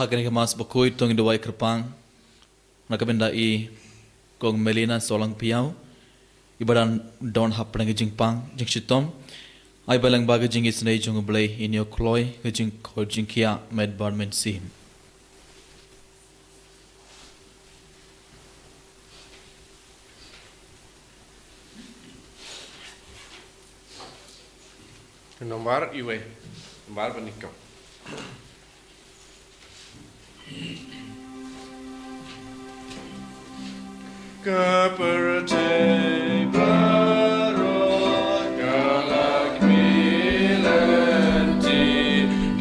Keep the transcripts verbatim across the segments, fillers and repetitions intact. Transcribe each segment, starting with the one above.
Ha kane ka Mass bakhuid to ngin duwai kyrpang na ka bynta i Kong Melina Solang Piaw, i ba dang don hapdeng ka jingpang jingshitom. Ai ba lyngba ka jingisynei jong U Blei in ïoh kloi ka jingkhuid jingkhiah met bad mynsiem. Nombar iwei. Nombar ba nyngkong. Ka pyrthei baroh ka la kmie lynti,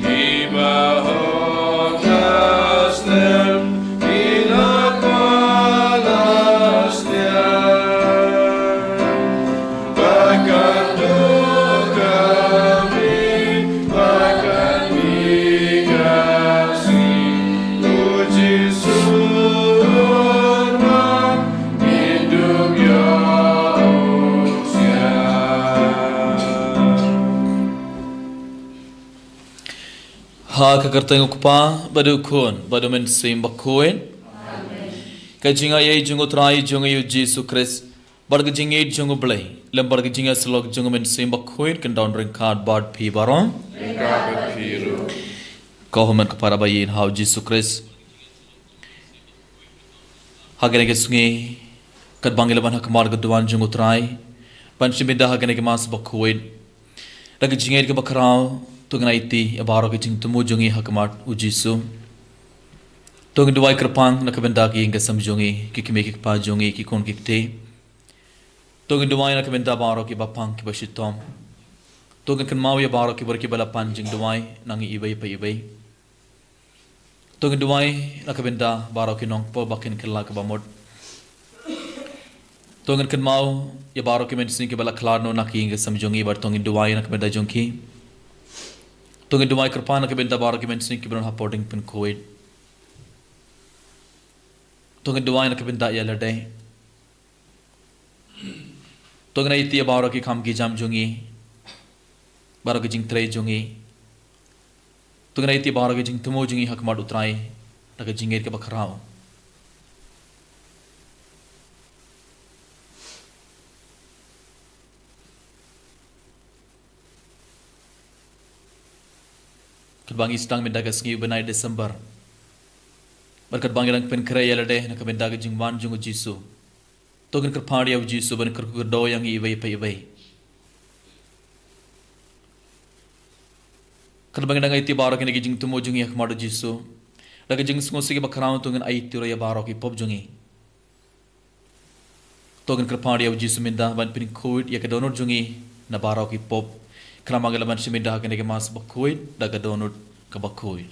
kiba hok la slem, ki la kwah la sliang. Ba kan duh ka mih, ba kan mih ka sngi, U Jisu un wan, ngin dup ïa u sha. Ha ka kyrteng U Kpa, bad U Khun, bad U Mynsiem Bakhuid. Ka jingaiei jong U Trai jong ngi U Jisu Khrist, bad ka jingïeit jong U Blei, lem bad ka jingïasyllok jong U Mynsiem Bakhuid, kan don ryngkat bad phi baroh. Ryngkat bad phi ruh. Ko hynmen ko para ba ïeit ha U Jisu Khrist. Ha kane ka sngi, katba ngi la wan ha khmat ka duwan jong U Trai ban shim bynta ha kane ka Mass bakhuid, da ka jingïeit kaba khraw, to ngin aiti ïa baroh ki jingthmu jong ngi ha khmat U Jisu. To ngin duwai kyrpang na ka bynta ki ïing ki sem jong ngi, ki kmie ki kpa jong ngi, ki khun ki kti. To ngin duwai na ka bynta baroh kiba pang kiba shitom. To ngin kynmaw ïa baroh kiba, kiba la pan jingduwai na ngi iwei pa iwei. To ngin duwai na ka bynta baroh ki nongpop ba kin kylla kaba mut. To ngin kynmaw ïa baroh ki mynsiem kiba la khlad noh na ki ïing ki sem jong ngi, bad to ngin duwai na ka bynta jong ki. To ngin duwai kyrpang na ka bynta baroh ki mynsiem kiba don hapoh dieng pynkhuid. To ngin duwai na ka bynta ïa lade. To ngin aiti ïa baroh ki kam ki jam jong ngi, baroh ki jingtrei jong ngi. To ngin aiti ïa baroh ki jingthmu jong ngi ha khmat U Trai da ka jingïeit kaba khraw. Katba ngi sdang mynta ka sngi u bnai December, bad katba ngi dang pynkhreh ïa lade na ka bynta ka jingwan jong U Jisu, to ngin kyrpad ïa U Jisu ban kyrkhu kyrdoh ïa ngi iwei pa iwei. Katba ngi dang aiti baroh kine ki jingthmu jong ngi ha khmat U Jisu, da ka jingsngewsih kaba khraw to ngin aiti ruh ïa baroh ki pop jong ngi. To ngin kyrpad ïa U Jisu mynta ban pynkhuid ïa ka dohnud jong ngi na baroh ki pop, khnang ba ngi lah ban shim bynta ha kane ka Mass bakhuid da ka dohnud kaba khuid.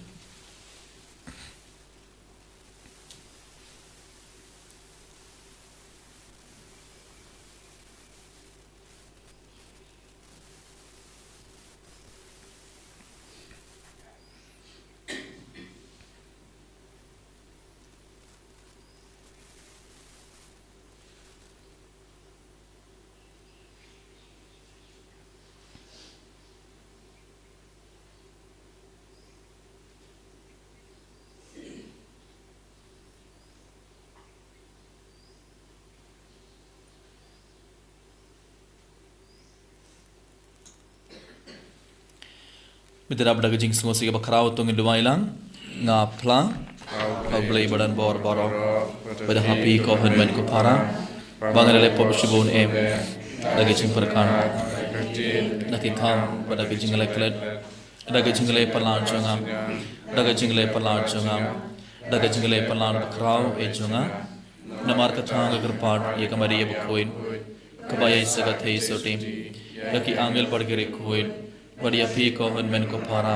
Mynta da ka jingsngewsih kaba khraw to ngin duwai lang. Nga phla ha U Blei ba donbor baroh, bad ha phi ko hynmen ko para, ba nga la leh pop shibun em, da ka jingpyrkhat, da ka kam, bad da ka jingleh klet, da ka jingleh palat jong nga, da ka jingleh palat jong nga, da ka jingleh palat ba khraw eh jong nga. Namar kata nga kyrpad ïa ka Maria bakhuid, kaba ïaishah ka theisotti, ïa ki angel bad ki riewkhuid, bad ïa phi ko hynmen ko para,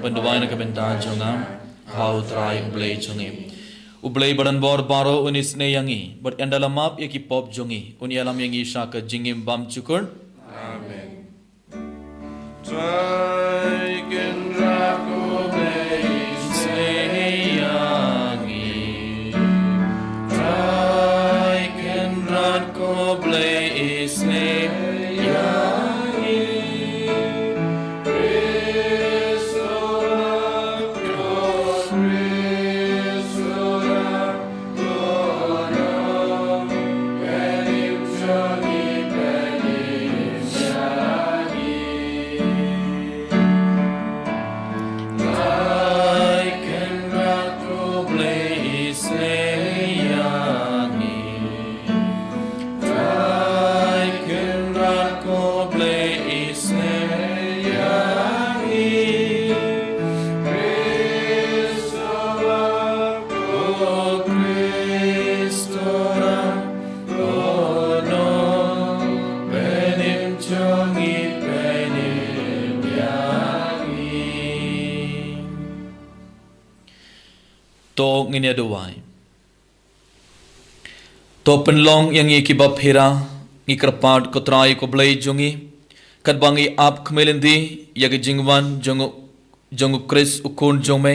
ban duwai na ka bynta jong nga ha U Trai U Blei jong ngi. U Blei ba donbor baroh un isynei ïa ngi, bad ynda la map ïa ki pop jong ngi, un ïalam ïa ngi sha ka jingim bymjukut. Amen. Trai Kynrad ko Blei isynei ïa ngi. Trai Kynrad ko Blei isynei ïa ngi. Praise the Lord, oh, praise To ngin ïa duwai. To pynlong ïa ngi kiba pura, ngi kyrpad ko Trai ko Blei jong ngi, katba ngi ap khmih lynti ïa ka jingwan jong u, jong u Khrist u Khun jong me,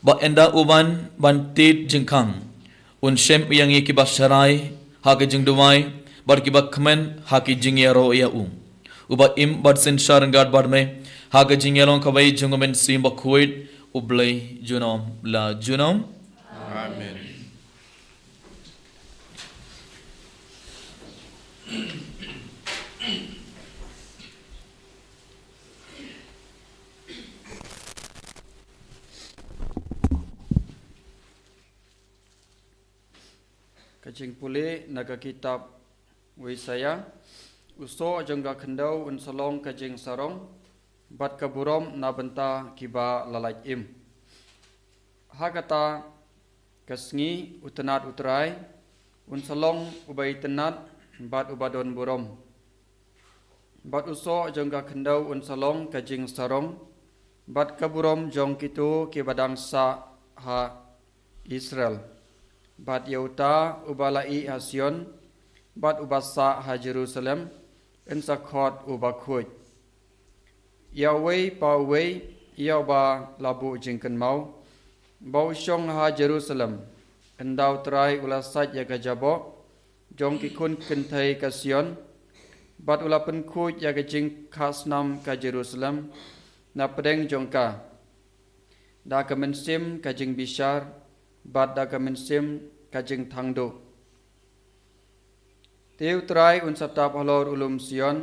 ba ynda u wan ban tied jingkhang, un shem ïa ngi kiba sharai ha ka jingduwai bad kiba kmen ha ka jingïaroh ïa u, uba im bad synshar ryngkat bad me ha ka jingïalong kawei jong u Mynsiem Bakhuid, U Blei junom la junom. Amen. Ka jingpule na ka kitab u Isaïah. U soh jong ka khyndew un sa long ka jingsarong, bad ka burom na bynta kiba la lait im. Ha kata ka sngi u tnat u Trai un sa long uba itynnad bad uba don burom. Bad u soh jong ka khyndew un sa long ka jingsarong, bad ka burom jong kito kiba dang sah ha Israel. Bad ïa uta uba la ïeh ha Sion, bad uba sah ha Jerusalem, yn sa khot uba khuid. Ïa uwei pa uwei, ïa uba la buh jingkynmaw, ba u shong ha Jerusalem, ynda u Trai u la sait ïa ka jaboh jong ki khun kynthei ka Sion, bad u la pynkhuid ïa ka jingkhasnam ka Jerusalem na pdeng jong ka, da ka mynsiem ka jingbishar, bad da ka mynsiem ka jingthangduh. Te u Trai un sa tap halor u lum Sion,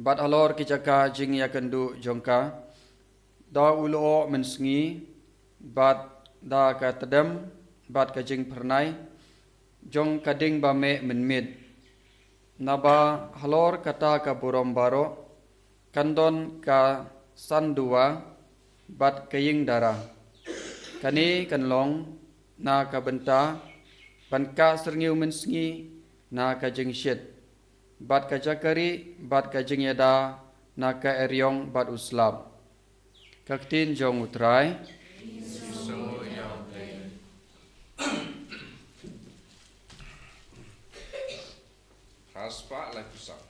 bad halor ki jaka jingïakynduh jong ka, da u lyoh mynsngi, bad da ka tdem, bad ka jingphyrnai jong ka ding ba meh mynmiet. Naba halor kata ka burom baroh, kan don ka san duwa, bad ka ïing dara. Kane kan long na ka bynta ban kah syrngiew mynsngi na ka jingshit, bad ka jakari, bad ka jingïada na ka eriong bad u slap. Ka ktien jong u Trai. Phra spah laiphew saw.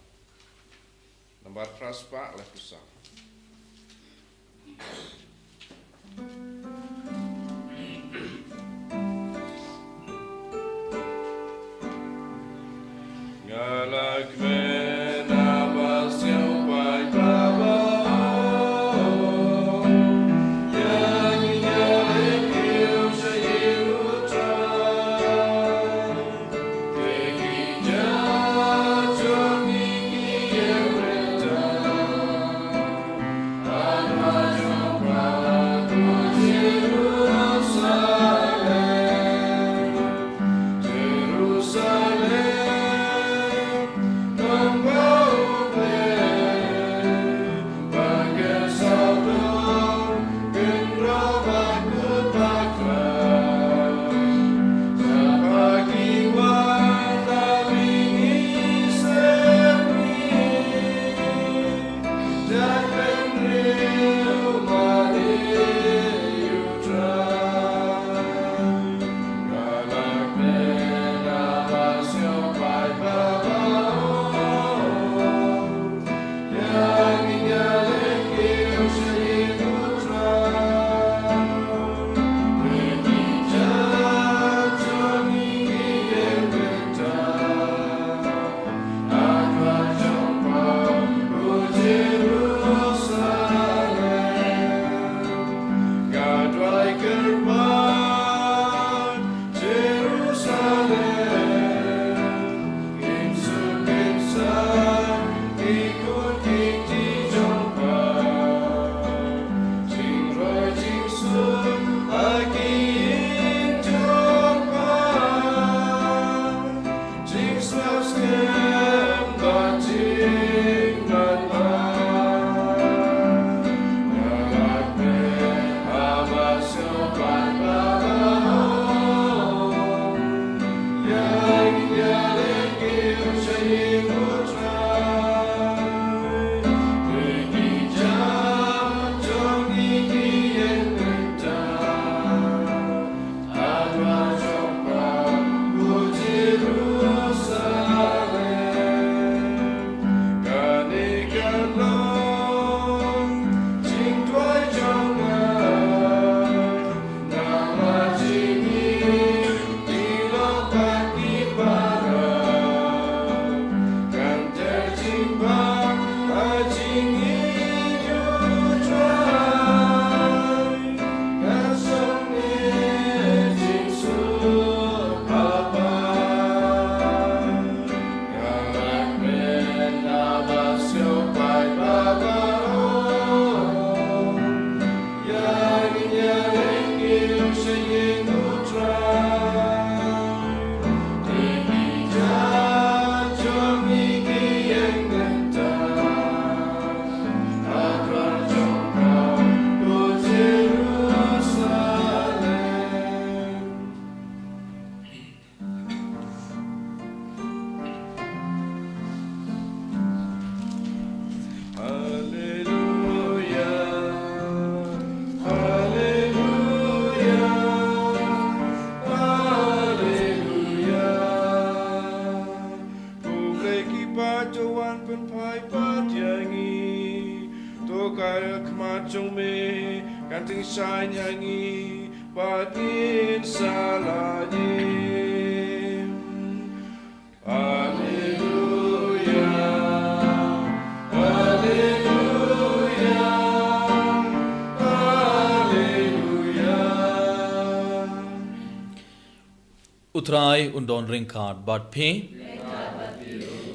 Nambar phra spah laiphew saw. Nga la kmen na ba sngewbha ba o. Ïa ngi ïa leh kiew sha ïing u Trai. Haleluya, haleluya, haleluya. Khublei ki paid, to wan pynphai pat ïa ngi. To ka khmat jong me kan tyngshaiñ ha ngi, bad ngin sa la im. Haleluya, haleluya, haleluya. U Trai un don ryngkat bad phi.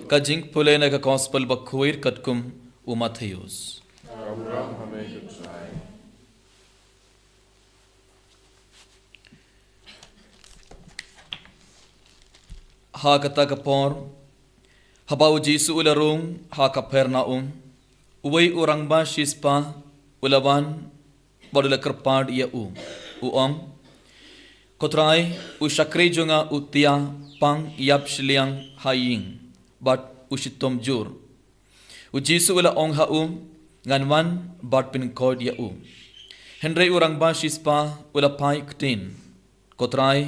Ka jingpule na ka Gospel bakhuid katkum u Mathaios. Ha kata ka por, haba u Jisu u la rung ha Kapernaum, uwei u rangbah shispah u la wan bad u la kyrpad ïa u, u ong, Ko Trai, u shakri jong nga u thiah pang ïap shiliang ha ïing bad u shitom jur. U Jisu u la ong ha u, Ngan wan bad pynkoit ïa u. Hynrei u rangbah shispah u la phai ktien, Ko Trai,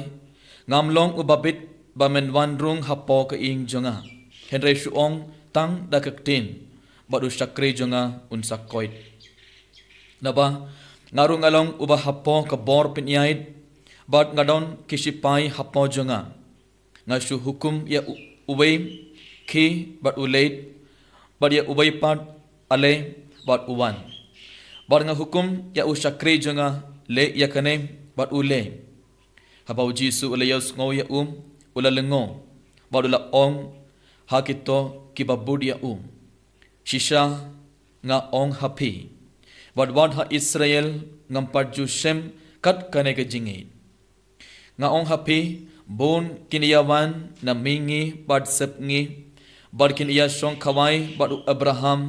ngam long uba bit ba men wan rung hapoh ka ïing jong nga. Hynrei shu ong tang da ka ktien, bad u shakri jong nga un sa koit. Naba nga ruh nga long uba hapoh ka bor pynïaid, bad nga don ki shipai hapoh jong nga. Nga shu hukum ïa u-, uwei, khie bad u leit, bad ïa uwei pat, aleh bad u wan. Bad nga hukum ïa u shakri jong nga, leh ïa kane, bad u leh. Haba u Jisu u la ïohsngew ïa u, u la lyngngoh, bad u la ong ha kito kiba bud ïa u, Shisha nga ong ha phi, wat wat ha Israel ngam pat ju shem kat kane ka jingngeit. Nga ong ha phi, bun kin ïa wan na mihngi bad sepngi, bad kin ïa shong khawai bad u Abraham,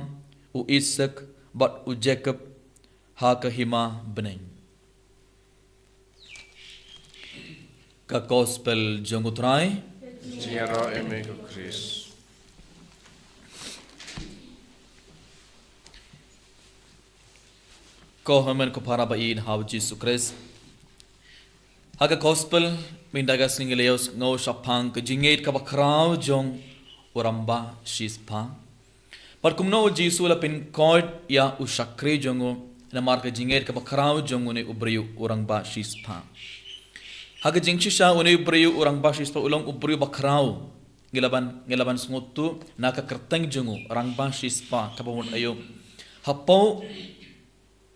u Isaak, bad u Jakob, ha ka hima bneng. Ka Gospel jong u Trai. Jingïaroh ïa me ko Khrist. Ko hynmen ko para ba ïeit ha u Jisu Khrist. Ha ka Gospel mynta ka sngi ngi la ïohsngew shaphang ka jingngeit kaba khraw jong u rangbah shispah. Bad kumno u Jisu u la pynkoit ïa u shakri jong u, namar ka jingngeit kaba khraw jong une u briew u rangbah shispah. Ha ka jingshisha une u briew u rangbah shispah u long u briew ba khraw. Ngi la ban, ngi la ban sngewthuh na ka kyrteng jong u rangbah shispah kaba mut aïu. Hapoh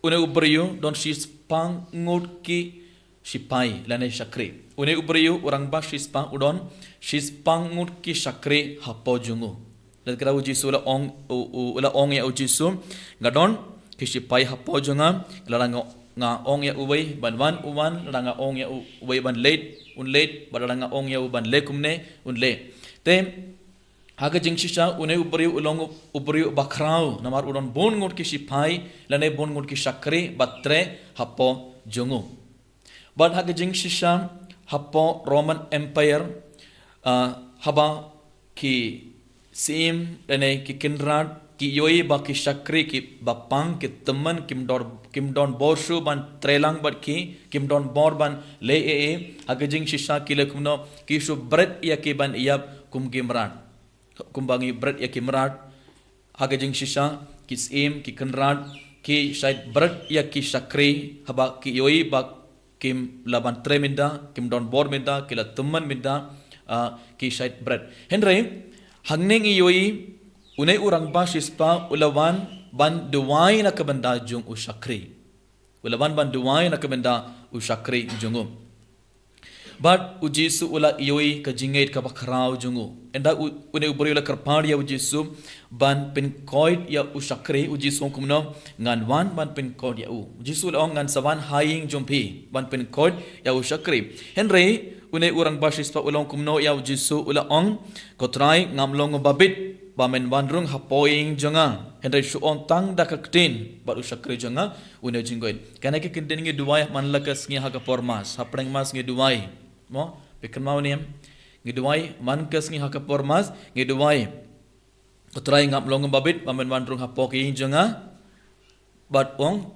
une u briew don shispah ngut ki shipai lane shakri. Une u briew u rangbah shispah u don shispah ngut ki shakri hapoh jong u. Lada kata u Jisu u la ong, u, u, u la ong ïa u Jisu, nga don ki shipai hapoh jong nga, lada nga, nga ong ïa uwei ban wan, u wan, lada nga ong ïa u-, uwei ban leit, un leit, bad lada nga ong ïa u ban leh kumne, un leh. Te ha ka jingshisha une u briew u long u briew ba khraw, namar u don bun ngut ki shipai lane bun ngut ki shakri ba treh hapoh jong u. Bad ha ka jingshisha hapoh Roman Empire, ah, haba ki syiem lane ki kynrad ki ïohi ba ki shakri kiba pang, ki tymmen, kim don, kim don bor shuh ban trei lang bad ki, kim don bor ban leh ei ei, ha ka jingshisha ki leh kumno, ki shu bret ïa ki ban ïap kum ki mrad. Kumba ngi bret ïa ki mrad, ha ka jingshisha ki syiem, ki kynrad ki shait bret ïa ki shakri haba ki ïohi ba kim lah ban trei mynta, kim don bor mynta, ki la tymmen mynta, ah, ki shait bret. Hynrei hangne ngi ïohi Une u rangbah shispah u la wan ban duwai na ka bynta jong u shakri. U la wan ban duwai na ka bynta u shakri jong u. Bad u Jisu u la ïohi ka jingngeit kaba khraw jong u. Ynda u, une u briew u la kyrpad ïa u Jisu ban pynkoit ïa u shakri, u Jisu u ong kumno, ngan wan ban pynkoit ïa u. U Jisu u la ong ngan sa wan ha ïing jong phi ban pynkoit ïa u shakri. Hynrei une u rangbah shispah u la ong kumno ïa u Jisu, u la ong, ko Trai, ngam long u babit ba men wan rung hapoh ïing jong nga. Hynrei shu ong tang da ka ktien bad u shakri jong nga une u jingkoit. Kane ka kyntien ngi duwai man la ka sngi ha ka por mass, ha pdeng mass ngi duwai. Mo, phi kynmaw ne em? Ngi duwai man ka sngi ha ka por mass, ngi duwai, ko Trai, ngam long u babit ba men wan rung hapoh ïing jong nga. Bad ong,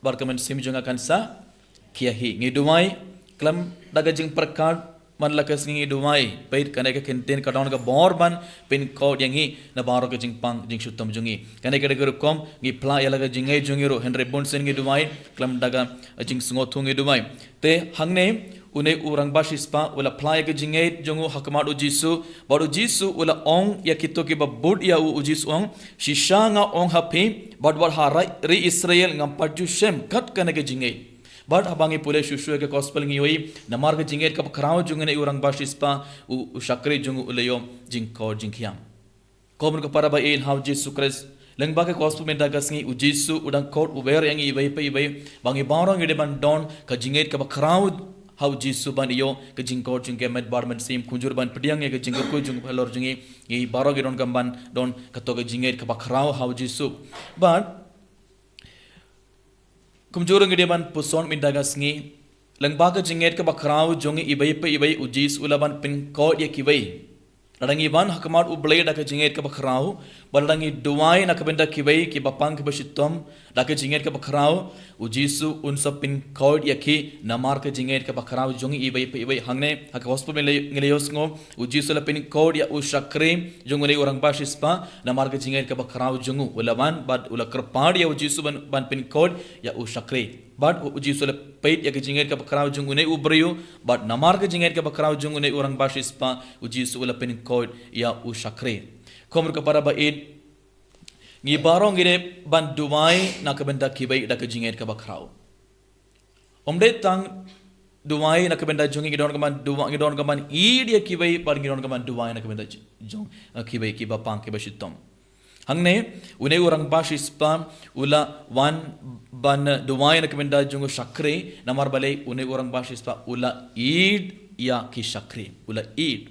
bad ka mynsiem jong nga kan sa khia hi. Ngi duwai khlem da ka jingpyrkhat man la ka sngi, ngi duwai. Peit, kane ka kyntien ka don ka bor ban pynkoit ïa ngi na baroh ka jingpang jingshitom jong ngi. Kane ka dei ka rukom ngi phla ïa la ka jingngeit jong ngi ruh, hynrei bun sien ngi duwai khlem da ka jingsngewthuh ngi duwai. Te hangne une u rangbah shispah u la phla ïa ka jingngeit jong u ha khmat u Jisu, bad u Jisu u la ong ïa kito kiba bud ïa u, u Jisu u ong, shisha nga ong ha phi, bad wat ha ri Israel ngam pat ju shem kat kane ka jingngeit. Bad haba ngi pule shuh shuh ïa ka gospel ngi ïohi, namar ka jingngeit kaba khraw jong une u rangbah shispah, u, u shakri jong u u la ïoh jingkoit jingkhiah. Ko mut ko para ba ïeit ha u Jisu Khrist, lyngba ka gospel mynta ka sngi u Jisu u dang koit u wer ïa ngi iwei pa iwei, ba ngi baroh ngi dei ban don ka jingngeit kaba khraw ha u Jisu ban ïoh ka jingkoit jingkhiah, met bad mynsiem, kumjuh ban pdiang ïa ka jingkyrkhu jong u halor jong ngi, ngi baroh ngi donkam ban don kato ka jingngeit kaba khraw ha u Jisu. Bad kumjuh ngi dei ban puson mynta ka sngi, lyngba ka jingngeit kaba khraw jong ngi iwei pa iwei u Jisu u la ban pynkoit ïa kiwei. Lada ngi wan ha khmat u Blei da ka jingngeit kaba khraw, bad lada ngi duwai na ka bynta kiwei kiba pang kiba shitom da ka jingngeit kaba khraw, u Jisu un sa pynkoit ïa ki namar ka jingngeit kaba khraw jong ngi iwei pa iwei. Hangne ha ka gospel ngi la, ngi la ïohsngew, u Jisu u la pynkoit ïa u shakri jong une u rangbah shispah namar ka jingngeit kaba khraw jong u. U la wan bad u la kyrpad ïa u Jisu ban, ban pynkoit ïa u shakri. Bad u, u Jisu u la peit ïa ka jingngeit kaba khraw jong une u briew, bad namar ka jingngeit kaba khraw jong une u rangbah shispah, u Jisu u la pynkoit ïa u shakri. Ko mut ko para ba ïeit, ngi baroh ngi dei ban duwai na ka bynta kiwei da ka jingngeit kaba khraw. Ym dei tang duwai na ka bynta jong ngi, ngi donkam ban duwai, ngi donkam ban ïeit ïa kiwei, bad ngi donkam ban duwai na ka bynta jong, eh, kiwei kiba pang kiba shitom. Hangne une u rangbah shispah u la wan ban, eh, duwai na ka bynta jong u shakri, namar balei? Une u rangbah shispah u la ïeit ïa ki shakri, u la ïeit.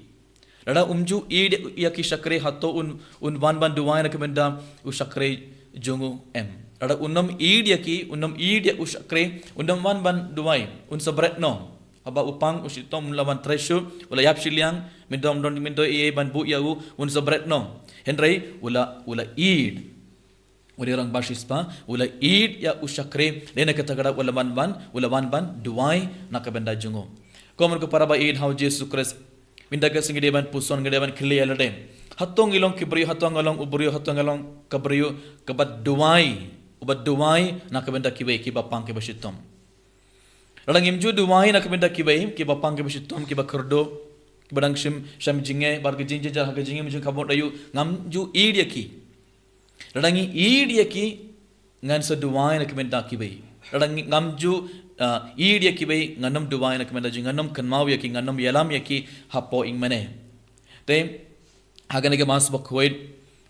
Lada um ju ïeit ïa ki shakri, hato un, un wan ban duwai na ka bynta u shakri jong u? Em. Lada un ym ïeit ïa ki, un ym ïeit ïa u shakri, un ym wan ban duwai, un sa bret noh. Haba u pang u shitom, un la wan trei shuh, u la ïap shiliang, myntoi ym don, myntoi ei ei ban buh ïa u, un sa bret noh. Hynrei u la, u la ïeit. Une u rangbah shispah u la ïeit ïa u shakri, lane kata ka daw u la wan ban, u la wan ban duwai na ka bynta jong u. Ko mut ko para ba ïeit ha u Jisu Khrist, mynta ka sngi ngi dei ban puson, ngi dei ban kylli ïa lade, hato ngi long ki briew, hato nga long u briew, hato nga long ka briew kaba duwai, uba duwai na ka bynta kiwei kiba pang kiba shitom? Lada ngim ju duwai na ka bynta kiwei kiba pang kiba shitom, kiba kyrduh, kiba dang shim, shim jingeh bad ka jingjynjar ha ka jingim jong ka bor aïu, ngam ju ïeit ïa ki. Lada ngi ïeit ïa ki, ngan sa duwai na ka bynta kiwei. Lada ngi, ngam ju, ah, ïeit ïa kiwei, ngan ym duwai na ka bynta jong ngi, ngan ym kynmaw ïa ki, ngan ym ïalam ïa ki hapoh ïingmane. Te ha kane ka Mass bakhuid,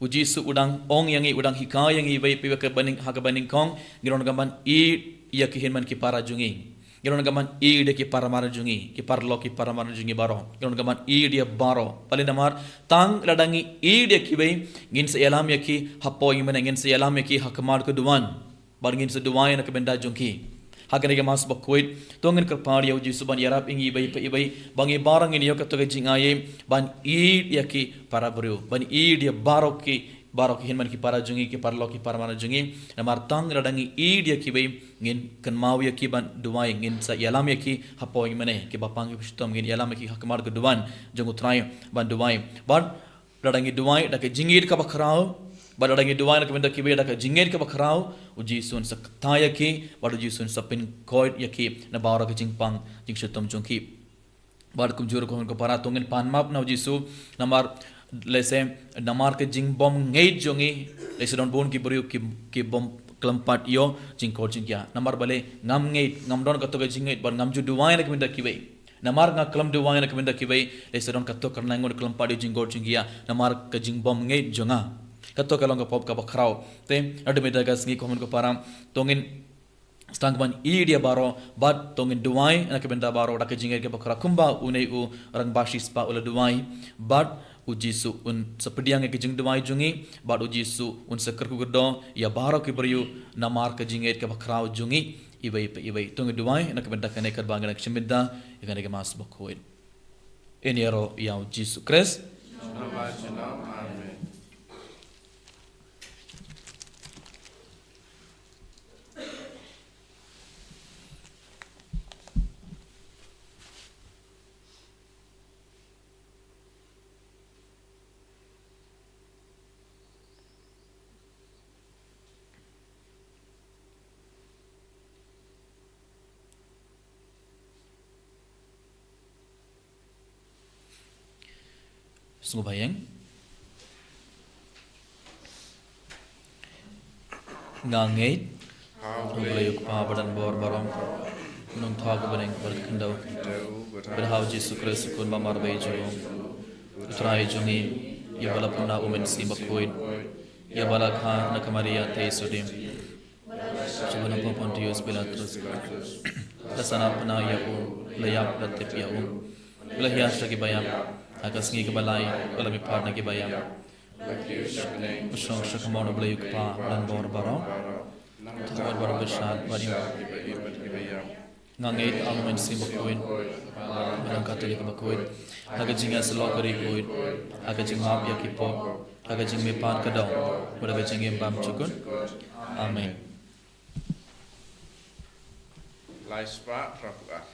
u Jisu u dang ong ïa ngi, u dang hikai ïa ngi iwei pa iwei ha kaba nyng-, ha kaba nyngkong, ngi donkam ban ïeit ïa ki hynmen ki para jong ngi. Ngi donkam ban ïeit ïa ki para mar jong ngi, ki paralok ki para mar jong ngi baroh. Ngi donkam ban ïeit ïa baroh. Balei? Namar tang lada ngi ïeit ïa kiwei, ngin sa ïalam ïa ki hapoh ïingmane, ngin sa ïalam ïa ki ha khmat ka duwan. Bad ngin sa duwai na ka bynta jong ki. Ha kane ka Mass bakhuid, to ngin kyrpad ïa u Jisu ban ïarap ïa ngi iwei pa iwei, ba ngi baroh ngin ïoh kato ka jingai ban ïeit ïa ki para briew, ban ïeit ïa baroh ki, baroh ki hynmen ki para jong ngi, ki paralok ki para mar jong ngi. Namar tang lada ngi ïeit ïa kiwei, ngin kynmaw ïa ki ban duwai, ngin sa ïalam ïa ki hapoh ïingmane, kiba pang kiba shitom, ngin ïalam ïa ki ha khmat ka duwan jong u Trai ban duwai. Bad lada ngi duwai da ka jingïeit kaba khraw, bad lada ngi duwai na ka bynta kiwei da ka jingïeit kaba khraw, u Jisu un sa kta ïa ki, bad u Jisu un sa pynkoit ïa ki na baroh ka jingpang jingshitom jong ki. Bad kumjuh ruh ko para, to ngin pan map na u Jisu, namar lehse namar ka jingbym ngeit jong ngi, lehse don bun ki briew ki, ki bym khlem pat ïoh jingkor jingkhiah. Namar balei? Ngam ngeit, ngam don kato ka jingngeit, bad ngam ju duwai na ka bynta kiwei. Namar nga khlem duwai na ka bynta kiwei, lehse don kato ka rnai ngut khlem pat ïoh jingkor jingkhiah namar ka jingbym ngeit jong nga. Kato ka long ka pop kaba khraw. Te, na ka bynta ka sngi, ko hynmen ko para, to ngin sdang ban ïeit ïa baroh, bad to ngin duwai na ka bynta baroh da ka jingngeit kaba khraw, kumba une u rangbah shispah u la duwai, bad U Jisu un sa pdiang ïa ka jingduwai jong ngi, bad U Jisu un sa kyrkhu kyrdoh ïa baroh ki briew namar ka jingngeit kaba khraw jong ngi iwei pa iwei. To ngin duwai na ka bynta kane, katba ngi nang shim bynta ïa kane ka Mass bakhuid. Yn ïaroh ïa U Jisu Khrist. Amen. Sngewbha ïeng. Nga ngeit ha U Blei U Kpa ba don bor baroh, u nongthoh ka bneng bad ka khyndew, bad ha U Jisu Khrist u Khun ba marwei jong u, u Trai jong ngi, ïa ba la pynbna U Mynsiem Bakhuid, ïa ba la kha na ka Maria Theisotti, sha bneng u Pontius Pilatus, la sngap bnai ïa u, la ïap, la tip ïa u, la hiar sha ki baïap, ha ka sngi kaba lai u la mihpat na ki baïap, u shong sha kamon U Blei U Kpa ba don bor baroh, u nang thawon bad u bishar bad im. Nga ngeit ha U Mynsiem Bakhuid, ha ka Katolik bakhuid, ha ka jingïasyllok ka Ri Khuid, ha ka jingmap ïa ki pop, ha ka jingmihpat ka daw, bad ha ka jingim bymjukut. Amen. Lai spah phra phew ar.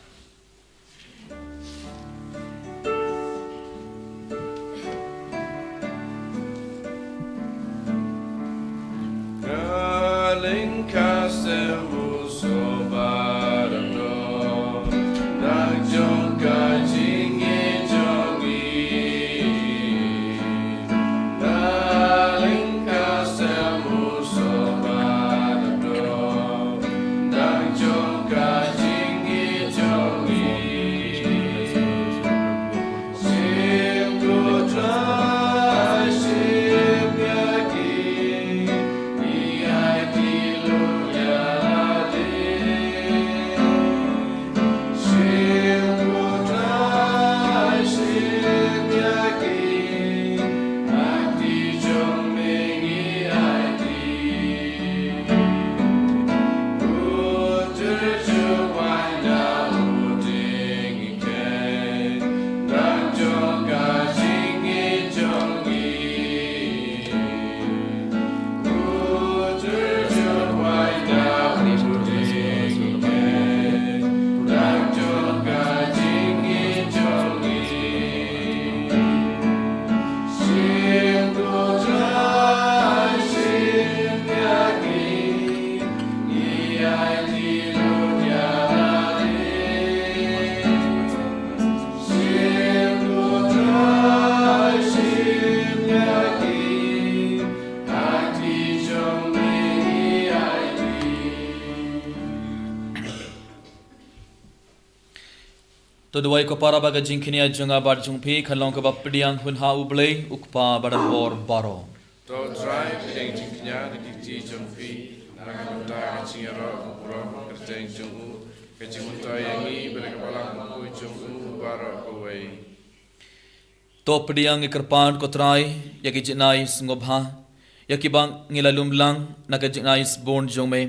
To duwai ko para ba ka jingkñia jong nga bad jong phi kan long kaba pdiang hun ha U Blei U Kpa ba don bor baroh. To Trai, pdiang jingkñia na ki kti jong phi, na ka bynta ka jingïaroh ka burom kyrteng jong u, ka jingmyntoi ïa ngi bad ka balang bakhuid jong u baroh kawei. To pdiang ïa kyrpad ko Trai ïa ki jingai sngewbha ïa kiba ngi la lum lang na ka jingai sbun jong me.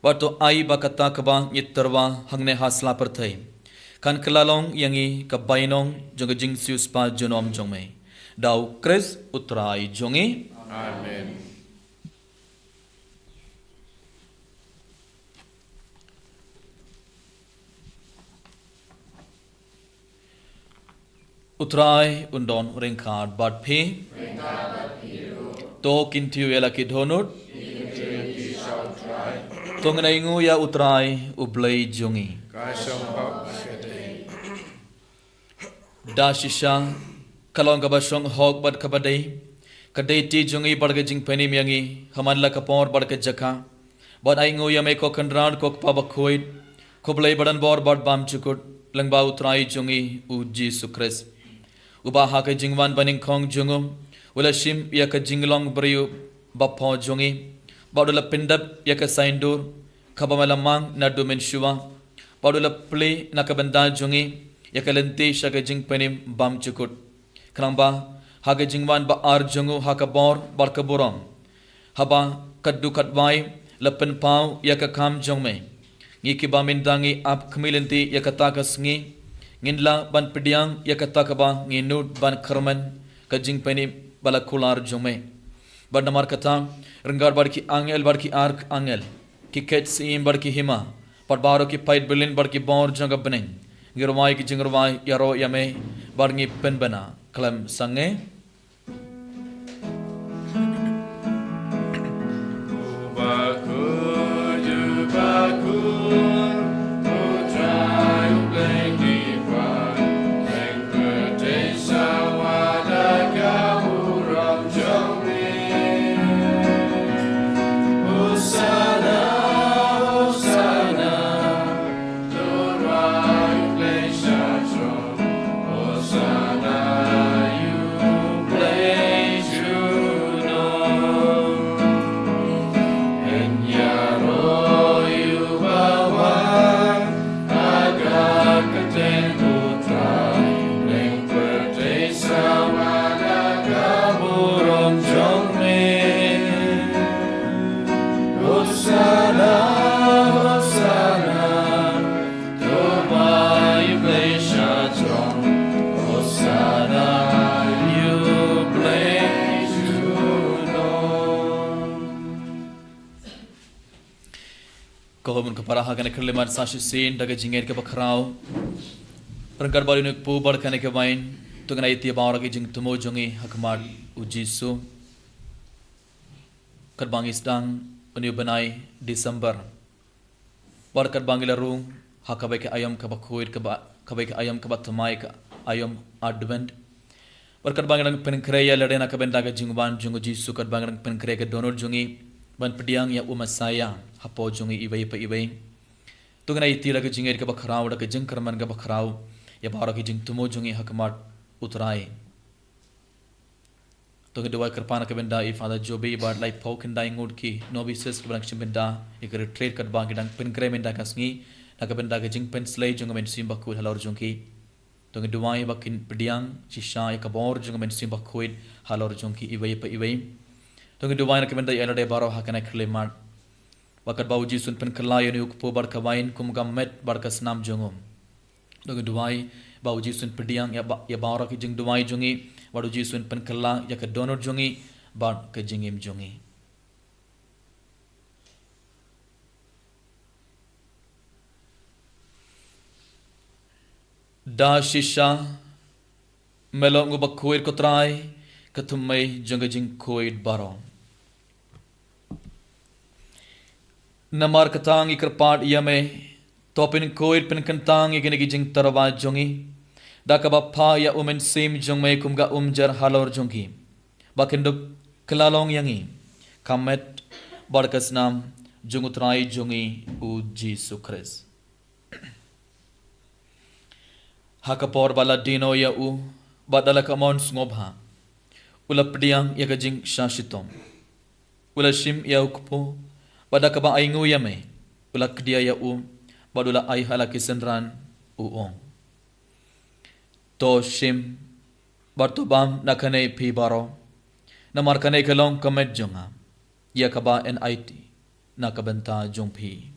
Bad to ai ba kata kaba ngi tyrwa hangne ha sla pyrthei kan kylla long ïa ngi ka bainong jong ka jingsiewspah junom jong me. Da U Khrist U Trai jong ngi. Amen. U Trai un don ryngkat bad phi. To kyntiew ïa la ki dohnud. To ngin ainguh ïa U Trai U Blei jong ngi. Da shisha Ka long kaba shong hok bad kaba dei, ka dei ti jong ngi bad ka jingpynim ïa ngi, ha man la ka por bad ka jaka. Bad ai nguh ïa me ko Kynrad ko Kpa Bakhuid, ko Blei ba don bor bad bymjukut, lyngba U Trai jong ngi U Jisu Khrist. Uba ha ka jingwan banyngkong jong u, u la shim ïa ka jinglong briew bapher jong ngi, bad u la pyndep ïa ka saiñdur kaba me la mang naduh mynshuwa, bad u la plie na ka bynta jong ngi ïa ka lynti sha ka jingpynim bymjukut. Khnang ba ha ka jingwan ba ar jong u ha ka bor bad ka burom, haba katdu katwai la pynpaw ïa ka kam jong me, ngi kiba mynta ngi ap khmih lynti ïa kata ka sngi, ngin lah ban pdiang ïa kata kaba ngi nud ban kyrmen, ka jingpynim ba la kular jong me. Bad namar kata, ryngkat bad ki angel bad ki archangel, ki khet syiem bad ki hima, bad baroh ki paid byllien bad ki bor jong ka bneng, ngi rwai ki jingrwai ïaroh ïa me, bad ngi pynbna khlem sangeh. Ko hynmen ko para, ha kane ka khyllipmat sa shisien da ka jingngeit kaba khraw, ryngkat bad une u kpu bad kane ka wain, to ngin ïa ïaid baroh ki jingthmu jong ngi ha khmat U Jisu. Katba ngi sdang une u bnai December, bad katba ngi la rung ha kawei ka aïom kaba khuid, kaba, kawei ka aïom kaba thymmai, ka aïom Advent, bad katba ngi dang pynkhreh ïa lade na ka bynta ka jingwan jong U Jisu, katba ngi dang pynkhreh ka dohnud jong ngi ban pdiang ïa u Messiah hapoh jong ngi iwei pa iwei, to ngin ïa ïaid da ka jingngeit kaba khraw, da ka jingkyrmen kaba khraw, ïa baroh ki jingthmu jong ngi ha khmat U Trai. To ngi duwai kyrpad na ka bynta i Father Joby bad laiphew khyndai ngut ki novices kiba dang shim bynta ïa ka retreat katba ngi dang pynkhreh mynta ka sngi, na ka bynta ka jingpynslei jong ka Mynsiem Bakhuid halor jong ki. To ngi duwai ba kin pdiang shisha ïa ka bor jong ka Mynsiem Bakhuid halor jong ki iwei pa iwei. To ngi duwai na ka bynta ïa lade baroh ha kane ka khyllipmat, ba katba U Jisu un pynkylla ïa une u kpu bad ka wain kum ka met bad ka snam jong u, to ngi duwai ba U Jisu un pdiang ïa ba, ïa baroh ki jingduwai jong ngi, bad U Jisu un pynkylla ïa ka dohnud jong ngi bad ka jingim jong ngi. Da shisha, me long u bakhuid ko Trai, ka thymmei jong ka jingkhuid baroh. Namar kata ngi kyrpad ïa me, to pynkhuid pynkyntang ïa kine ki jingtyrwa jong ngi, da kaba phah ïa u Mynsiem jong me kum ka umjar halor jong ki, ba kin dup kylla long ïa ngi ka met bad ka snam jong U Trai jong ngi U Jisu Khrist. Ha ka por ba la die noh ïa u, bad da la ka mon sngewbha, u la pdiang ïa ka jingshah shitom, u la shim ïa u kpu, bad da kaba ainguh ïa me, u la kdia ïa u, bad u la ai ha la ki synran, u ong: To shim, bad to bam na kane phi baroh, namar kane ka long ka met jong nga, ïa kaba yn aiti na ka bynta jong phi.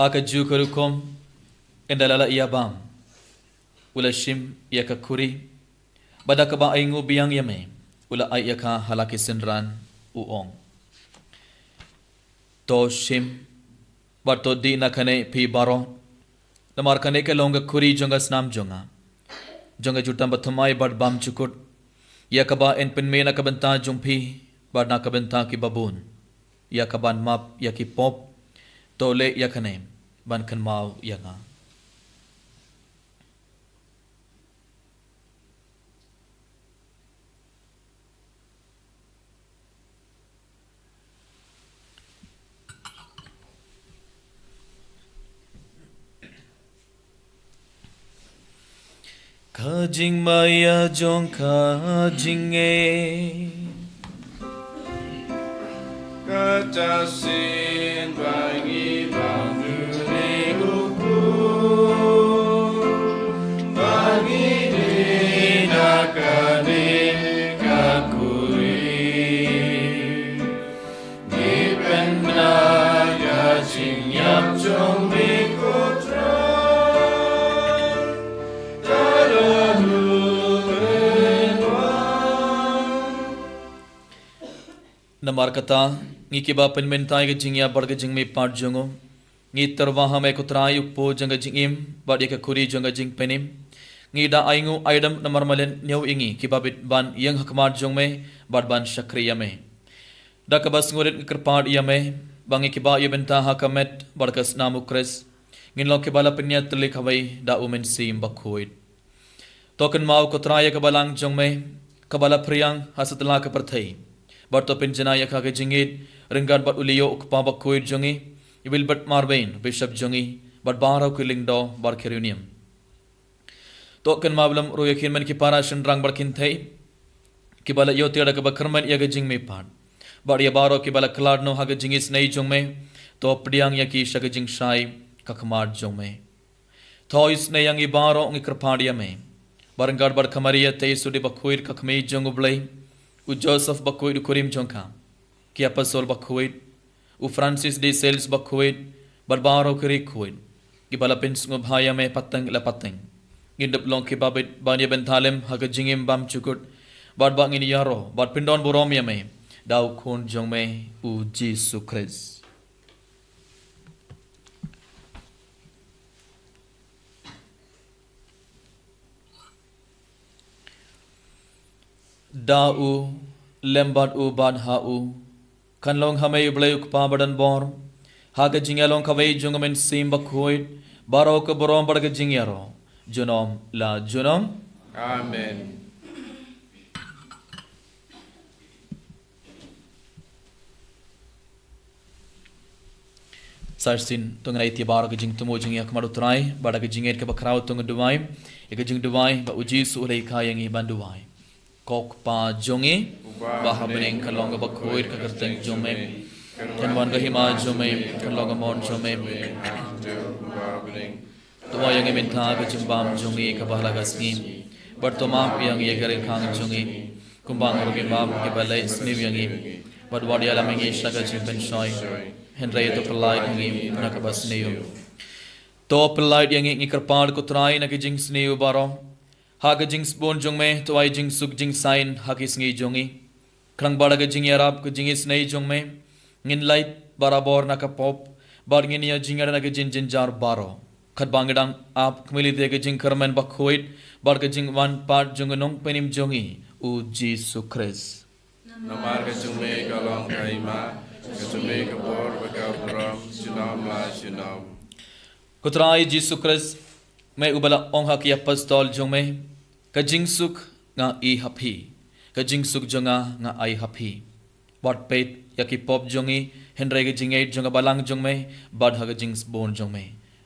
Ha kajuh ka rukom, ynda la la ïa bam, u la shim ïa ka khuri, bad da kaba ainguh biang ïa me, u la ai ïa ka ha la ki synran, u ong: To shim, bad to dih na kane phi baroh, Namar kane ka long ka khuri jong ka snam jong nga, jong ka jutang bathymmai bad bymjukut, ïa kaba yn pynmih na ka bynta jong phi bad na ka bynta ki babun, ïa kaban map ïa ki pop. To leh ïa kane ban kynmaw ïa nga. Ka jingmaïa jong ka jingngeit. Kata shisien ba ngi bam duri u khun, ba ngi dei na kane ka khuri. Ngi pynbna ka jingïap jong me ko Trai. Namar kata, ngi kiba pynmynta ïa ka jingïap bad ka jingmihpat jong u, ngi tyrwa ha me ko Trai, u kpu jong ka jingim bad ïa ka khuri jong ka jingpynim. Ngi da ainguh aidam namar malen ñiew ïa ngi kiba bit ban ïeng ha khmat jong me bad ban shakri ïa me. Da kaba sngewrit ngi kyrpad ïa me ba ngi kiba ïa bynta ha ka met bad ka snam u Khrist, ngin long kiba la pynïatylli kawei da u Mynsiem Bakhuid. To kynmaw ko Trai ïa ka balang jong me kaba la phriang ha satlak ka pyrthei, bad to pynjanai ïa ka ha ka jingïeit ryngkat bad u Leo u kpa bakhuid jong ngi, i Wilbert Marwein u bishop jong ngi, bad baroh ki lyngdoh bad ki riewniam. To kynmaw bynriew ïa ki hynmen ki para, shynrang bad kynthei kiba la ïoh tiar da kaba kyrmen ïa ka jingmihpat, bad ïa baroh kiba la khlad noh ha ka jingisynei jong me, to pdiang ïa ki sha ka jingshai ka khmat jong me. To isynei ïa ngi baroh, ngi kyrpad ïa me, bad ryngkat bad ka Maria Theisotti bakhuid ka kmie jong u Blei, u Joseph bakhuid u kurim jong ka, ki apostol bakhuid, u Francis de Sales bakhuid, bad baroh ki riewkhuid kiba la pynsngewbha ïa me pateng la pateng, ngin dup long kiba bit ban ïa bynta lem ha ka jingim bymjukut, bad ba ngin ïaroh bad pyndonburom ïa me da u Khun jong me u Jisu Khrist. Da u, lem bad u, bad ha u, kan long ha me u Blei u Kpa badonbor, ha ka jingïalong kawei jong u Mynsiem Bakhuid, baroh ka burom bad ka jingïaroh junom la junom. Amen. Sa shisien to ngin ïa ïaid baroh ka jingthmu jong ngi ha khmat u Trai, bad da ka jingngeit kaba khraw to ngin duwai ïa ka jingduwai ba u Jisu u la hikai ïa ngi ban duwai. Ko Kpa jong ngi uba ha bneng, kan long kaba khuid ka kyrteng jong me, kan wan ka hima jong me, kan long ka mon jong me. To ai ïa ngi mynta ka jingbam jong ngi kaba ha la ka sngi, bad to map ïa ngi ïa ki jingkhang jong ngi, kumba ngi ruh ngi map ïa kiba leh sniew ïa ngi, bad wat ïalam ïa ngi sha ka jingpynshoi, hynrei to pyllait ïa ngi na kaba sniew. To pyllait ïa ngi, ngi kyrpad ko Trai, na ki jingsniew baroh. Ha ka jingsbun jong me to ai jingsuk jingsain ha ki sngi jong ngi, khnang ba da ka jingïarap ka jingisynei jong me ngin lait barabor na ka pop, bad ngin ïajingïada na ka jingjynjar baroh, katba ngi dang ap khmih lynti ïa ka jingkyrmen bakhuid bad ka jingwan pat jong u Nongpynim jong ngi u Jisu Khrist. Namar ka jong me ka long ka hima, ka jong me ka bor bad ka burom junom la junom. Ko Trai Jisu Khrist, me uba la ong ha ki apostol jong me, ka jingsuk nga ai ha phi, ka jingsuk jong nga nga ai ha phi. Wat peit ïa ki pop jong ngi, hynrei ka jingngeit jong ka balang jong me, bad ha ka jingsbun jong me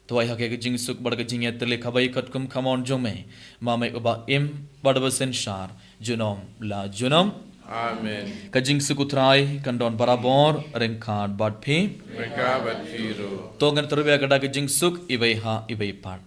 to ai ha ka ka jingsuk bad ka jingïatylli kawei katkum ka mon jong me, ma me uba im bad uba synshar junom la junom. Amen. Ka jingsuk u Trai kan don barabor ryngkat bad phi. Ryngkat bad phi ruh. To ngin tyrwa ka da ka jingsuk iwei ha iwei pat.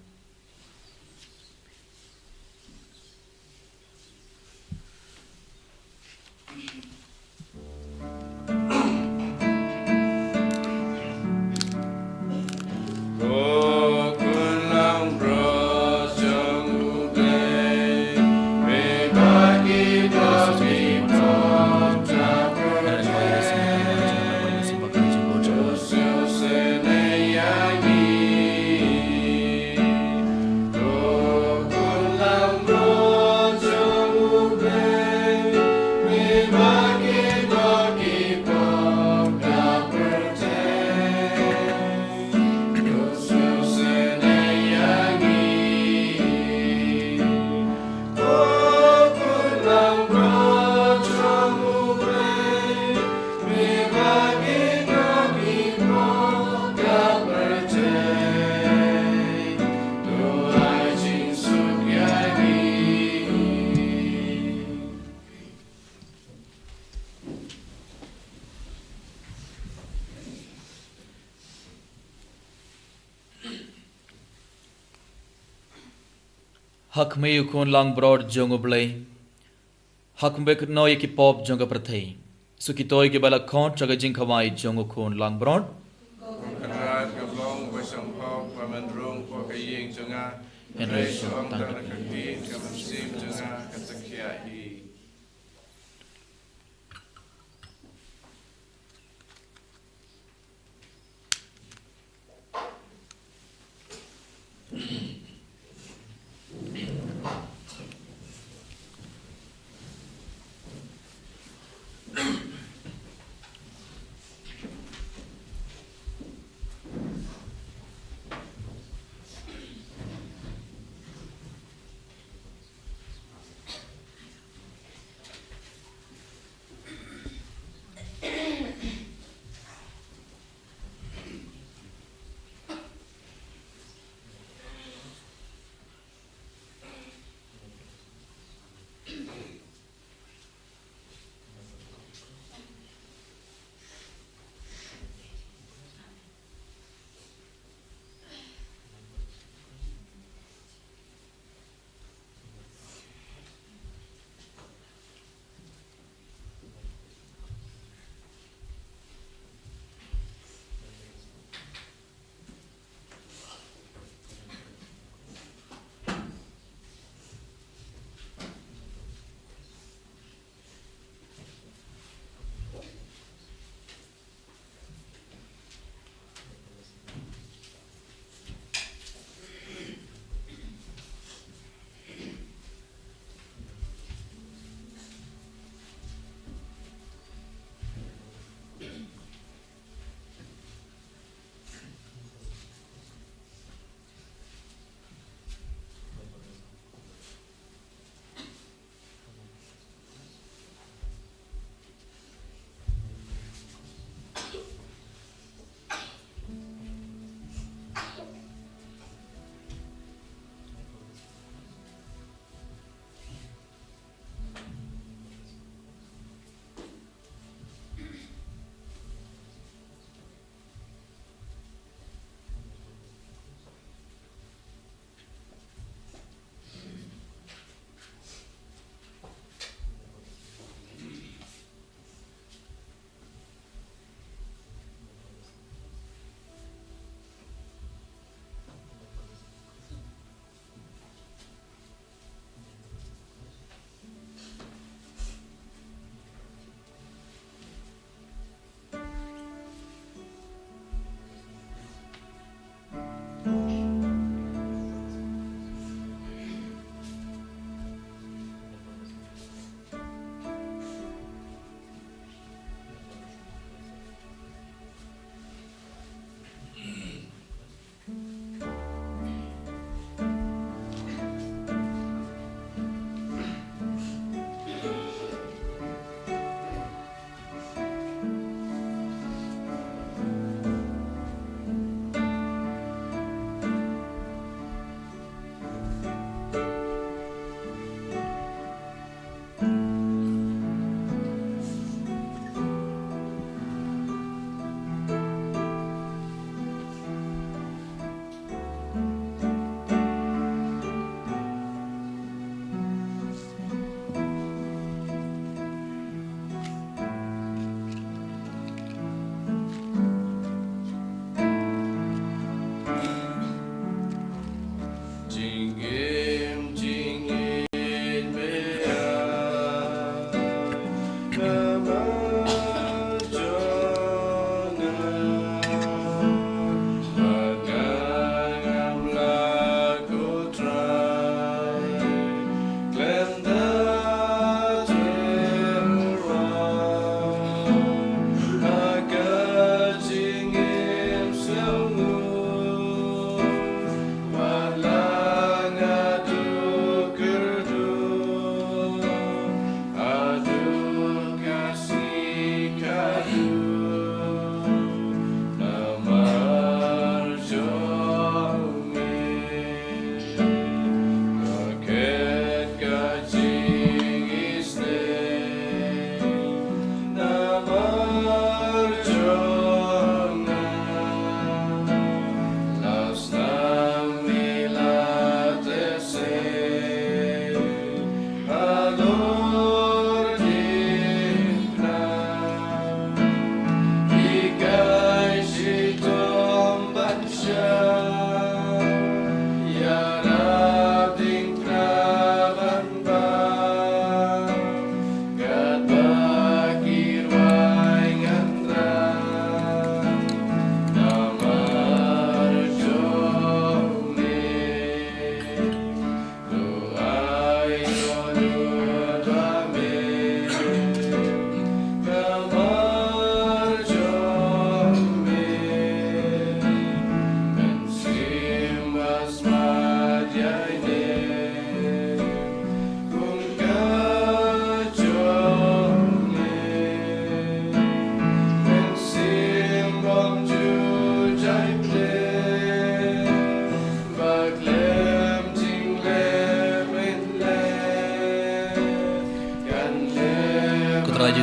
Ha khmih u Khun langbrot jong U Blei. Ha khmih kynnoh ïa ki pop jong ka pyrthei. Sa kito kiba la khot sha ka jingkhawai jong u Khun langbrot. Ko Kynrad, ka long ba shong hok ba men rung hapoh ka ïing jong nga. Hynrei shu ong tang da ka ktien ka mynsiem jong nga kan sa khia hi.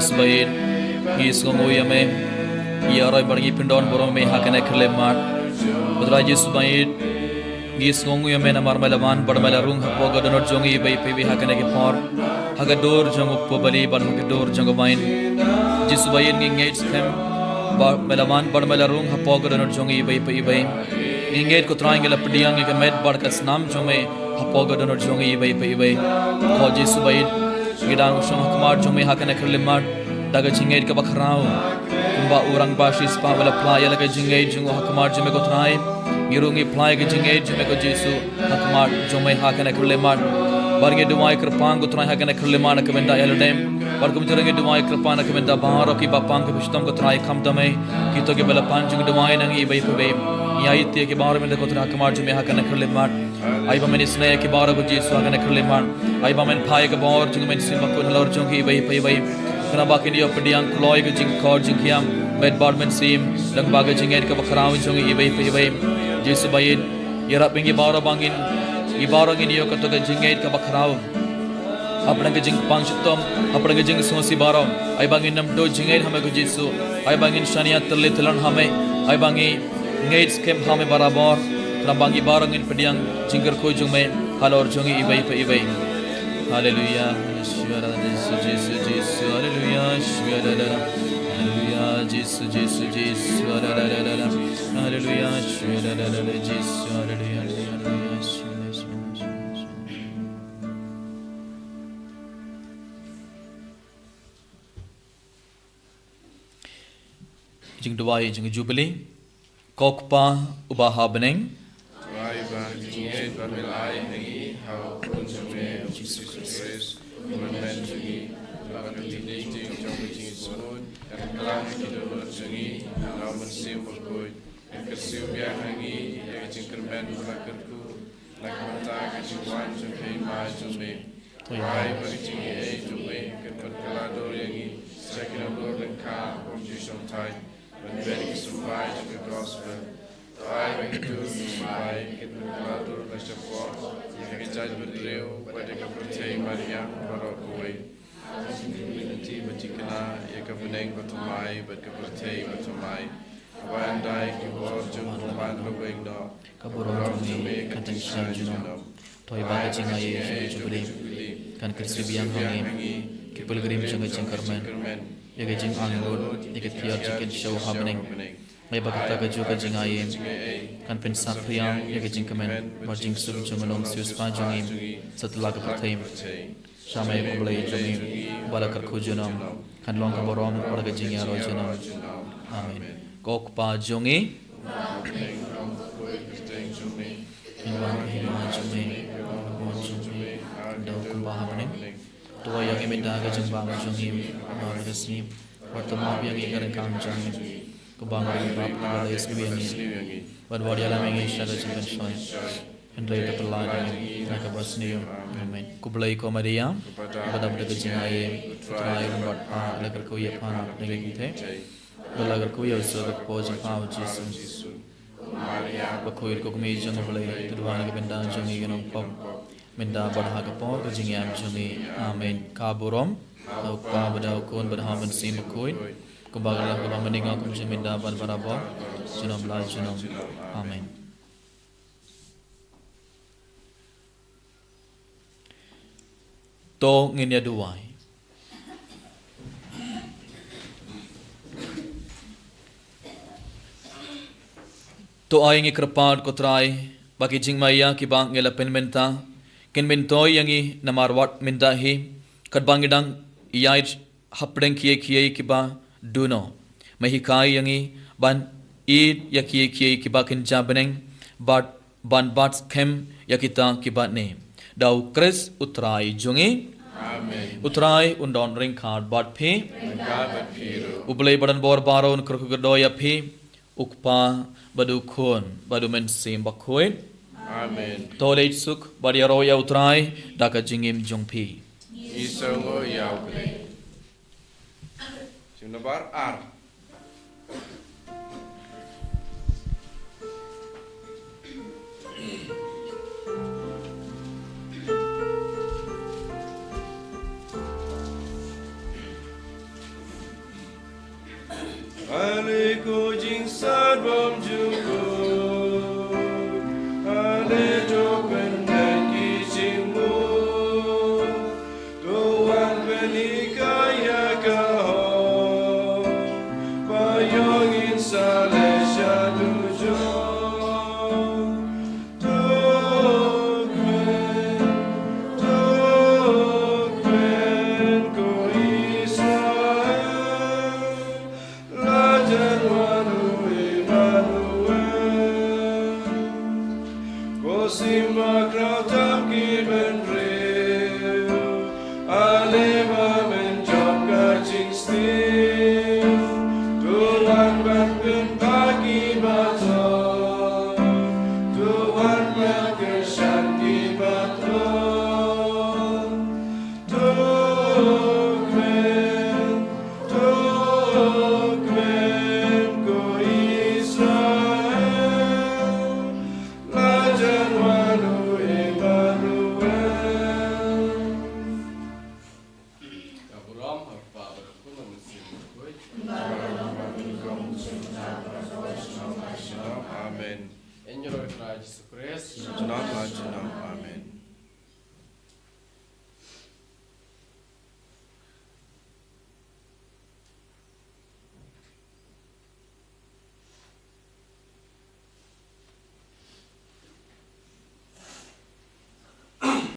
Jisu ba ïeit, ngi sngewnguh ïa me. Ïaroh bad ngi pyndonburom ïa me ha kane ka khyllipmat. Ko Trai Jisu ba ïeit, ngi sngewnguh ïa me namar me la wan bad me la rung hapoh ka dohnud jong ngi iwei pa iwei ha kane ka por, ha ka dur jong u kpu bali bad ha ka dur jong ka wain. Jisu ba ïeit, ngi ngeit skhem ba me la wan bad me la rung hapoh ka dohnud jong ngi iwei pa iwei. Ngi ngeit ko Trai ngi la pdiang ïa ka met bad ka snam jong me hapoh ka dohnud jong ngi iwei pa iwei. Ko Jisu ba ïeit, ngi dang shong ha khmat jong me ha kane ka khyllipmat da ka jingngeit kaba khraw. Kumba u rangbah shispah u la phla ïa la ka jingngeit jong u ha khmat jong me ko Trai, ngi ruh ngi phla ïa ka jingngeit jong me ko Jisu ha khmat jong me ha kane ka khyllipmat. Bad ngi duwai kyrpang ko Trai ha kane ka khyllipmat na ka bynta ïa lade. Bad kumjuh ruh ngi duwai kyrpang na ka bynta baroh kiba pang kiba shitom ko Trai khamtam eh, kito kiba la pan jingduwai na ngi iwei pa iwei. Ngi aiti ïa ki baroh mynta ko Trai ha khmat jong me ha kane ka khyllipmat. Ai ba men isynei ïa ki baroh ko Jisu ha kane ka khyllipmat. Ai ba men phai ïa ka bor jong me Mynsiem Bakhuid halor jong ki iwei pa iwei. Khnang ba kin ïoh pdiang kloi ka jingkhor jingkhiah, met bad mynsiem, lyngba ka jingngeit kaba khraw jong ngi iwei pa iwei. Jisu ba ïeit, ïarap ïa ngi baroh ba ngin, ngi baroh ngin ïoh kato ka jingngeit kaba khraw. Hapdeng ka jingpang shitom, hapdeng ka jingsngewsih baroh, ai ba ngin nym duh jingngeit ha me ko Jisu. Ai ba ngin shaniah tylli tyllan ha me. Ai ba ngi ngeit skhem ha me barabor. Khnang ba ngi baroh ngin pdiang jingkyrkhu jong me halor jong ngi iwei pa iwei. Haleluya. Jisu, Jisu, Jisu, Jisu, haleluya. Haleluya, Jisu, Jisu, Jisu, haleluya. Haleluya, Jisu, haleluya, haleluya, haleluya. Jingduwai jong ka Jubili. Ko Kpa uba ha bneng. Duwai ba ka jingngeit ba me la ai ha ngi ha u Khun jong me u Jisu Khrist, u Myndai jong ngi, bad ka jingïeit jong ka jingïeit, kan kylla ïa ki dohnud jong ngi, na u Mynsiem Bakhuid, kan kyrsiew biang ha ngi ïa ka jingkyrmen ba la kyrkhu na ka bynta ka jingwan jong ka Hima jong me. To ïa ba ka jingaiei jong me kan pynkylla dur ïa ngi sha ki nongdur lyngkha bym ju shong thait ban beh ïa ki symbai jong ka gospel. To ai ba kito ki symbai kin pynkylla dur la shapoh ïa ka jaitbynriew bad ïa ka pyrthei mariang baroh kawei. Ka jingkyrmen lynti ba jingkynnoh ïa ka bneng bathymmai bad ka pyrthei bathymmai. Kaba ynda ïa ki bor jong u bymman la weng noh, ka burom jong me kan tyngshaiñ junom. To ïa ba ka jingaiei jong ka Jubili kan kyrsiew biang ha ngi ki pilgrim jong ka jingkyrmen ïa ka jingangnud ïa ka tiar jingkynshew ha bneng. Ïa ba kata kajuh ka jingaiei kan pynsah phriang ïa ka jingkmen bad jingsuk jong u nongsiewspah jong ngi satlak ka pyrthei. Sha me ko Blei jong ngi, uba la kyrkhu junom, kan long ka burom bad ka jingïaroh junom. Amen. Ko Kpa jong ngi, kin wan ka hima jong me, ka mon jong me, kan don kumba ha bneng. To ai ïa ngi mynta ka jingbam jong ngi baroh ka sngi. Bad to map ïa ngi ka ryngkang jong ngi, kumba ngi ruh ngi map ïa kiba la ïasnoh ïa ngi. Bad wat ïalam ïa ngi sha ka jingpynshoi, hynrei to pyllait ïa ngi na kaba sniew. Amen. Khublei ko Maria, ba dap da ka jingaiei, U Trai u don bad pha, la kyrkhu ïa pha na pdeng ki kynthei, bad la kyrkhu ïa u sor ka kpoh jong pha u Jisu. Maria bakhuid, ko Kmie jong U Blei, to duwai na ka bynta jong ngi ki nongpop, mynta bad ha ka por ka jingïap jong ngi. Amen. Ka burom ha U Kpa bad ha U Khun bad ha U Mynsiem Bakhuid, kumba ka la, kumba mynta, kumjuh mynta bad barabor, junom la junom. Amen. To ngin ïa duwai. To ai ngi kyrpad ko Trai, ba ki jingmaïa kiba ngi la pynmynta kin myntoi ïa ngi namar wat mynta hi, katba ngi dang ïaid hapdeng kiei kiei kiba duh noh. Me hikai ïa ngi ban ïeit ïa kiei kiei kiba kynja bneng, bad ban bat skhem ïa kita kiba neh. Da U Khrist U Trai jong ngi. Amen. U Trai un don ryngkat bad phi. Ryngkat bad phi ruh. U Blei ba don bor baroh un kyrkhu kyrdoh ïa phi, U Kpa bad U Khun bad U Mynsiem Bakhuid. Amen. To leit suk bad ïaroh ïa U Trai da ka jingim jong phi. Ngi sngewnguh ïa U Blei. Jingnabar ar. Ale ko jingstad bymjukut, ale to pyndait ki jingmut, to wan pynhikai ïa ka hok, ba ïoh ngin sa leit sha dujok. To kmen, to kmen ko Israel, la jan wan u Immanuel. Ko sim bakhraw tam ki bynriew, ale ba men jop ka jingsniew. To wan ban pynpaw ki bathoh, to wan ban kyrshan ki bathoh. To kmen, to kmen ko Israel, la jan wan u Immanuel. Ka burom ha u Kpa bad ha u Khun bad ha u Mynsiem Bakhuid. Amen. Ïa ngi ruh ha u Trai Jisu Khrist. Junom la junom. Amen.